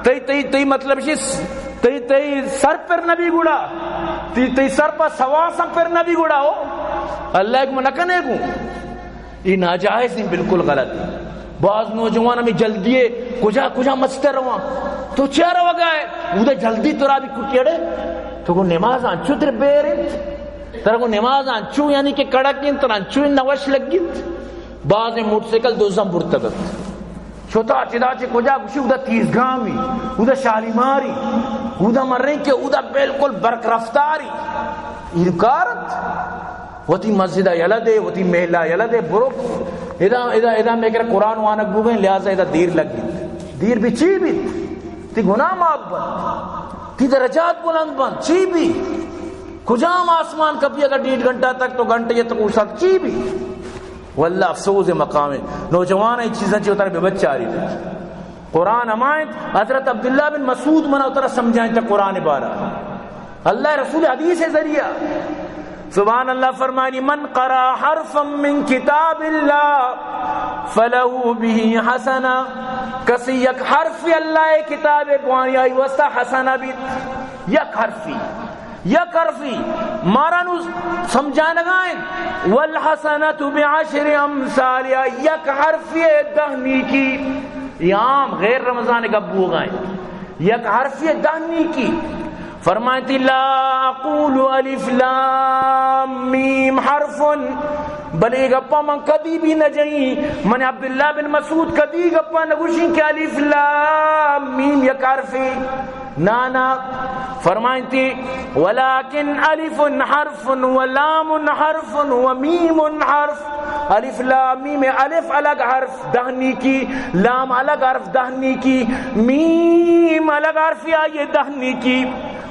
تئی، تئی، تئی مطلب شی، تئی، تئی سر پر نبی گڑا۔ تئی، تئی سر پر سواساں پر نبی گڑا ہو۔ اللہ ء گوں نہ کنے گوں۔ اے ناجائز ایں، بالکل غلط ایں۔ باز نوجوان ہمے جلدی ء کجا کجا مسجد ء رواں۔ تو چیا روگا ئے؟ اودا جلدی ترا بی کٹی اڑے۔ تو گوں نماز انچو در بیر انت۔ ترا گوں نماز انچو یعنی کہ کڑک انت، ترا انچو نوش لگی انت۔ باز موٹر سائیکل دوزاں برتگ انت۔ شتا چدا چہ کجا گوشی اودا تیزگامی، اودا شالیماری، اودا مریں کہ اودا بالکل برک رفتاری۔ اے کار انت۔ وتی مسجد ء یلہ دے، وتی محلہ ء یلہ دے، برو۔ ادا، ادا، ادا مئے کرا قرآن وانگ بوگئے، لہذا ادا دیر لگ بیت۔ دیر بی چی بیت؟ تئی گناہ معاف بنت، تئی درجات بلند بنت، چی بی؟ کجام آسمان کپی اگر ڈیڑھ گھنٹہ تک تو گھنٹے تک اوشتات، چی بی؟ واللہ افسوس مقام ہے۔ نوجوان اے چیزاں چی وتارا بے بچاری۔ قرآن ہما انت، حضرت عبداللہ بن مسعود منا وترا سمجھائینتا قرآن بارہ۔ اللہ رسول حدیث ذریعہ۔ سبحان اللہ فرمانی، من قرأ حرفا من کتاب اللہ فلہ بہ حسنہ۔ کسی یک حرف اللہ کتاب بوانی آئی واسطہ حسنہ بیت۔ یک حرفی۔ یک حرفی مارا نو سمجھانگا انت، والحسنۃ بعشر امثالها، یک حرفی دہ نیکی۔ یہ عام غیر رمضان گپ بوگا انت، یک حرفی دہ نیکی۔ فرمائیتی، لا اقول الف لام میم حرف، بلے گپا من کدی بھی نہ جئی، من عبداللہ بن مسعود کدی گپا نہ گوشی کہ الف لام میم یک حرفی۔ نا، نا، فرمائنتی، ولکن الف حرف و لام حرف و میم حرف۔ الف لام میم، الف الگ حرف دہ نیکی، لام الگ حرف دہ نیکی، میم الگ حرف آئیے دہ نیکی۔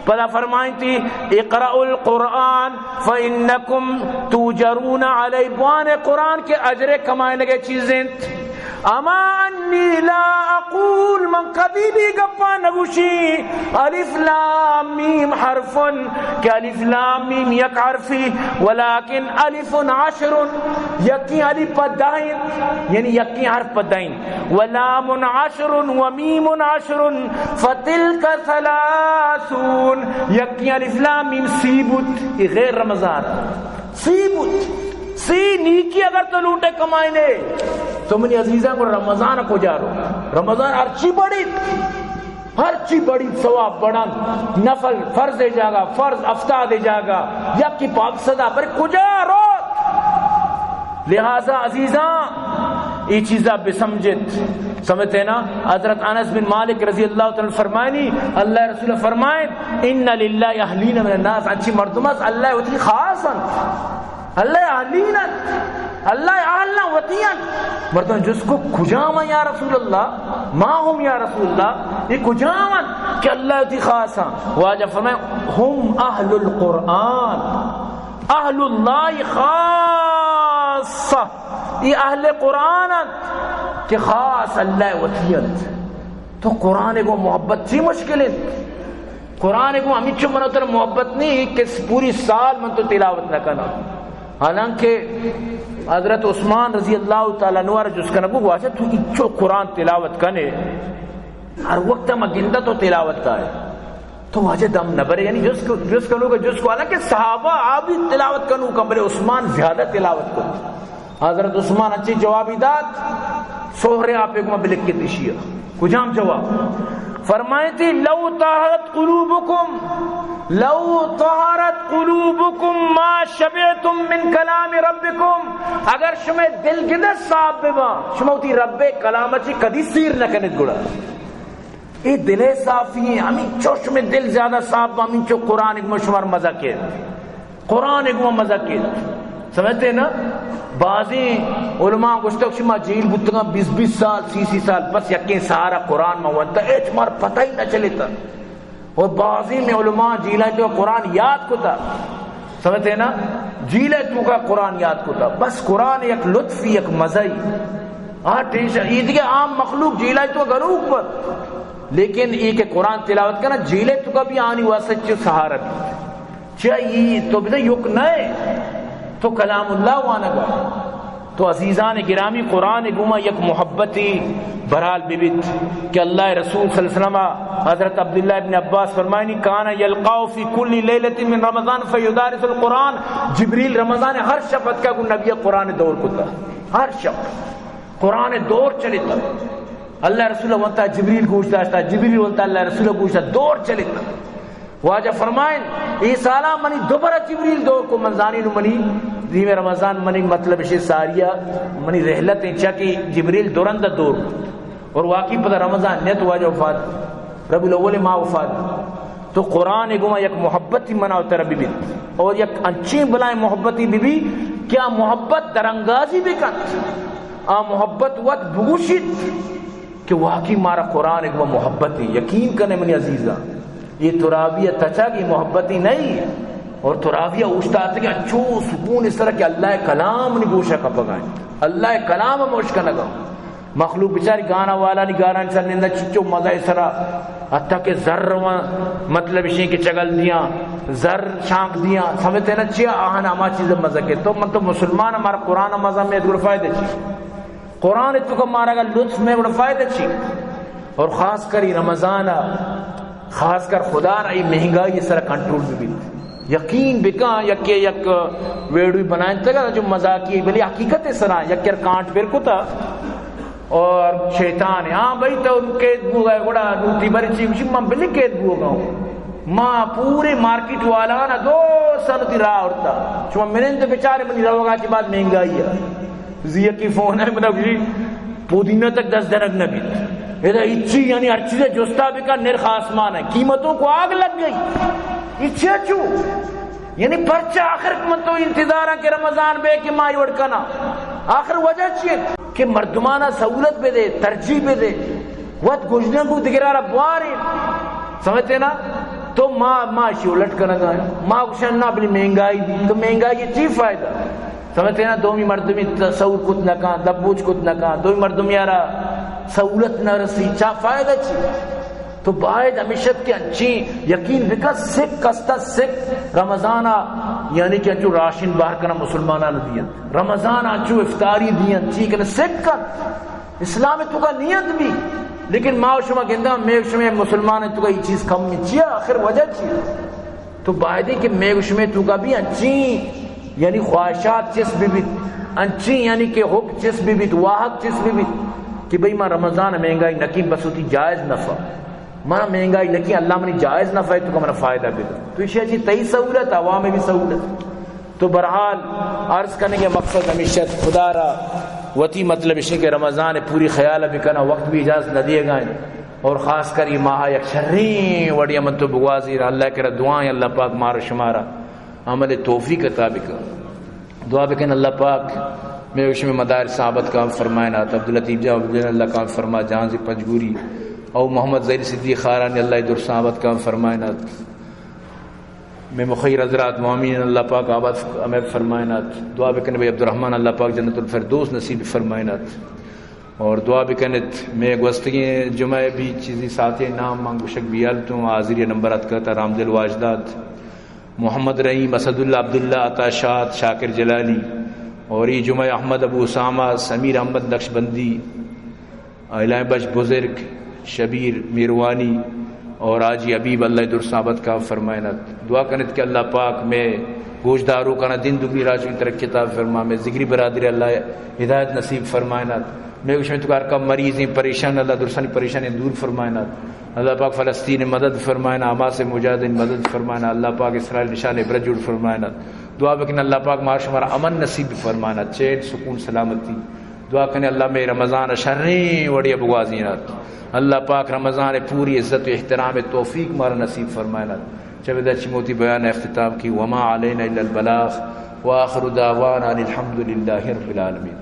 پدا فرمائنتی، اقرأوا القرآن فإنکم تؤجرون علیہ، بوان قرآن کے اجر کمائنگے چیز انت۔ اما انی لا اقول، من کدی بھی گپا نگوشی، الف لام میم حرف، کہ الف لام میم یک حرفی، ولکن الف عشر، یکی الف پہ دہ انت، یعنی یکی حرف پہ دہ انت، ولام عشر ومیم عشر فتلک ثلاثون، یکی الف لام میم سی بوت، یہ غیر رمضان۔ سی بوت، سی نیکی اگر تو لوٹے کمائنے، تو منی عزیزاں گڑا رمضان کجا رو؟ رمضان ہرچی بڑی، ہرچی بڑی ثواب بڑن، نفل فرض جاگا، فرض ہفتاد جاگا، یکی پاک صدا پر کجا رو؟ لہذا عزیزاں، یہ چیزا بسمجھت۔ سمجھتے نا؟ حضرت انس بن مالک رضی اللہ تعالی عنہ فرمائنی، اللہ رسول فرمائن، ان للہ اہلین من الناس، انچی مردم است اللہ وتی خاص انت، اللہ اہلین انت، اللہ اہل وتی انت۔ مردم جس کو کجام یا رسول اللہ، ما ہم یا رسول اللہ، یہ کجام انت کہ اللہ وتی خاص انت؟ واجہ فرمائے، ہم اہل القرآن، اہل اللہ خاصہ، یہ اہل قرآن انت کہ خاص اللہ وتی انت۔ تو قرآن گو محبت چی مشکل انت؟ قرآن گو ہمیچو من تر محبت نہیں کہ پوری سال من تو تلاوت نہ کنا۔ حالانکہ حضرت عثمان رضی اللہ تعالی عنہ را جس کنگو، واجہ تو اچو قرآن تلاوت کنے، ہر وقت ما گندہ تو تلاوت آئے۔ تو واجہ دم نہ برے، یعنی جس کو، جس کنو کہ جس کو، حالانکہ صحابہ آ بھی تلاوت کنو کم، بلے عثمان زیادہ تلاوت کو۔ حضرت عثمان اچھی جوابی دات، سہرے آپ ایک ماں بلکت اشیا۔ کجام جواب؟ فرمائے تھی، لو طہرت قلوبکم، لو طہرت قلوبکم ما شبعتم من کلام ربکم۔ اگر شمے دل گدے صاف ببا، شما وتی رب کلام چی کدی سیر نہ کنید گڑا۔ اے دل صافی ہیں، ہمینچو شمے دل زیادہ صاف با، ہمینچو قرآن گما شمار مزہ کیت۔ قرآن گما مزہ کیت۔ سمجھتے نا؟ بازیں علماء گوشتگ شما جیل بوتگاں بیس بیس سال، سی سی سال، بس یکیں سہارا قرآن ما ونتا، ہچ مار پتہ ہی نہ چلیتا۔ اور بازیں میں علماء جیلانی تو قرآن یاد کتا۔ سمجھتے نا؟ جیلے توکا قرآن یاد کتا۔ بس قرآن یک لطفی، یک مزہی۔ آ ٹینشن، اے دگہ عام مخلوق جیلے تو گنوک بت۔ لیکن اے کہ قرآن تلاوت کنا، جیلے توکا بھی آنی واسطہ چو سہارا بھی۔ چیا ای تو بزن یک نئے۔ تو کلام اللہ وانگا۔ تو عزیزان گرامی، قرآن گوما یک محبتی برحال ببیت کہ اللہ رسول صلی اللہ علیہ وسلم، حضرت عبداللہ ابن عباس فرمائنی، کان یلقاء فی کل لیلۃ من رمضان فیدارس القرآن۔ جبریل رمضان ہر شب اتکا گوں نبی قرآن دور کتا، ہر شب قرآن دور چلتا۔ اللہ رسول ونتا جبریل گوش داشتا، جبریل ونتا اللہ رسول گوش داشتا، دور چلتا۔ واجہ فرمائن، اے سالا منی دوبارہ جبریل دور کو، من زانین منی دیم رمضان، منی مطلب شے ساریا منی رحلت ہیں، چا کہ جبریل دورند دور کو۔ اور واقعی پدا رمضان نیت واجہ وفات، ربیع الاول ماہ وفات۔ تو قرآن گوما یک محبتی منا و ترا ببیت، اور یک انچیں بلائیں محبتی ببی کہ آ محبت درانگازی بکنت، آ محبت وت بگوشیت کہ واقعی مارا قرآن گوما محبتی۔ یقین کنے منی عزیزاں، یہ تراویح تچگ یہ محبتی نہیں، اور تراویح اوشتاتگے انچو سکون اس طرح کہ اللہ کلام نی گوشا کپگائیں، اللہ کلام موش کنگا۔ مخلوق بچاری گانا والانی گارانی سر نندا چچو مزہ سرا، حتی کہ زر رواں، مطلب اشیں کہ چگل دیاں، زر شانک دیاں، سمجھتے نا چیا؟ آہن ہما چیز مزہ کے۔ تو من تو مسلمان، ہمارا قرآن مزہ میں گڑ فائدہ چی؟ قرآن تو کا مارا گا لطف میں گڑ فائدہ چی؟ اور خاص کر یہ رمضان، خاص کر خدا را یہ مہنگائی سر کنٹرول ببیت۔ یقین بکن، یکے یک ویڈیو بنائیں تگا جو مزاقی، بلے حقیقت سرا یک کر کانٹ پر کتا۔ اور شیطان ہے، ہاں بھائی، تو قید بوگا، گڑا لوٹی بری چی، گوشی، من بلے قید بوگا ہوں۔ ما پورے مارکیٹ والا نا دو سال تی راہ اڑتا۔ شما منند بچارے منی روگا چی بعد مہنگائی ہے۔ زی یکی فون ہے، منا گوشی، پودینہ تک دست درک نہ بیت۔ ادا اچی یعنی ہر چیز جستا بکن، نرخ آسمان ہے، قیمتوں کو آگ لگ گئی۔ اچھا چو؟ یعنی پرچہ آخر من تو انتظار کہ رمضان بے کہ مائی وڑ کنا۔ آخر وجہ چی ہے؟ کہ مردمانا سہولت بہ دے، ترجیح بہ دے، وت گژنگ و دگرارا بوارے۔ سمجھتے نا؟ تو ما، ما شی الٹ کنگا، ما گوشن نا بلی مہنگائی دی، تو مہنگائی چی فائدہ؟ سمجھتے نا؟ دومی مردمی تصور کت نکان، دبوچ کت نکان، دومی مردمی آرا سہولت نہ رسی، چا فائدہ چی؟ تو باید ہمیشت کہ انچیں یقین بکن، سکھ کستا سکھ رمضانا، یعنی کہ انچو راشن بہر کنا مسلمانان دین، رمضان انچو افطاری دین، چی کن سکھ کن۔ اسلام تو کا نیت بھی، لیکن ما و شما گندگا، میں شما مسلمان تو کا یہ چیز کم میں چیا؟ آخر وجہ چی؟ تو بایدیں کہ میں گوش میں تو کا بھی انچیں یعنی خواہشات چس بہ بیت، انچیں یعنی کہ حب چس بہ بیت، واہگ چس بہ بیت کہ بھئی ما رمضان مہنگائی نکیں، بس وتی جائز نفع، ما مہنگائی نکیں، اللہ منی جائز نفع ہے تو کا منا فائدہ بہ دے۔ تو ایشی چی تئی سہولت، عوام بھی سہولت۔ تو بہرحال عرض کرنے کے مقصد ہمیشہ خدا را وتی مطلب اشی کہ رمضان پوری خیال بکنا، وقت بھی اجازت نہ دیے گا۔ اور خاص کر یہ ماہ یک شریں وڑی من تو بگوازی، اللہ کرا دعائیں اللہ پاک مارا شمارا عمل توفیق عطا بکن۔ دعا بکن اللہ پاک میں شمے مدارس آباد کام فرمائنات، عبداللطیف جان عبداللطیف اللہ کام فرما، جہانزی پنجگوری او محمد ظہیر صدیق خارانی اللہ درس آباد کام فرمائنات۔ میں مخیر حضرات معامین اللہ پاک آباد ہمیں فرمائنات۔ دعا بکن بھائی عبدالرحمن اللہ پاک جنت الفردوس نصیب فرمائنات۔ اور دعا بکنت، میں گوستگیں جمعہ بھی چیزی ساتھیں نام من گوشگ بیال تو حاضری نمبر اتکت، رامدل واجدات، محمد رحیم، اسداللہ عبداللہ، عطا شاد، شاکر جلالی، اور یہ جمعہ احمد ابو اسامہ، سمیر احمد نقشبندی، الہی بخش بزرگ، شبیر میروانی اور حاجی حبیب اللہ درست ثابت کا فرمائنت۔ دعا کنت کہ اللہ پاک میں گوشدارو کنا دین دگنی راج کی طرف کتاب فرما، میں ذکری برادری اللہ ہدایت نصیب فرمائنت۔ میں گوشم تو ہر کم مریضیں پریشان اللہ درستانی پریشانی دور فرمائنت۔ اللہ پاک فلسطین مدد فرمائنا، حماس مجاہدین مدد فرمائنا، اللہ پاک اسرائیل نشان عبرت جوڑ فرمائنت۔ دعا بکن اللہ پاک مارا شمارا امن نصیب فرمائنت، چین سکون سلامتی۔ دعا کنے اللہ میں رمضان شریں وڑی بگوازینات۔ اللہ پاک رمضان پوری عزت و احترام توفیق مارا نصیب فرمائنات۔ چہ بدا چی موتی بیان اختتام کی، وما علینا الا البلاغ، وآخر دعوانا ان الحمد للہ رب العالمین۔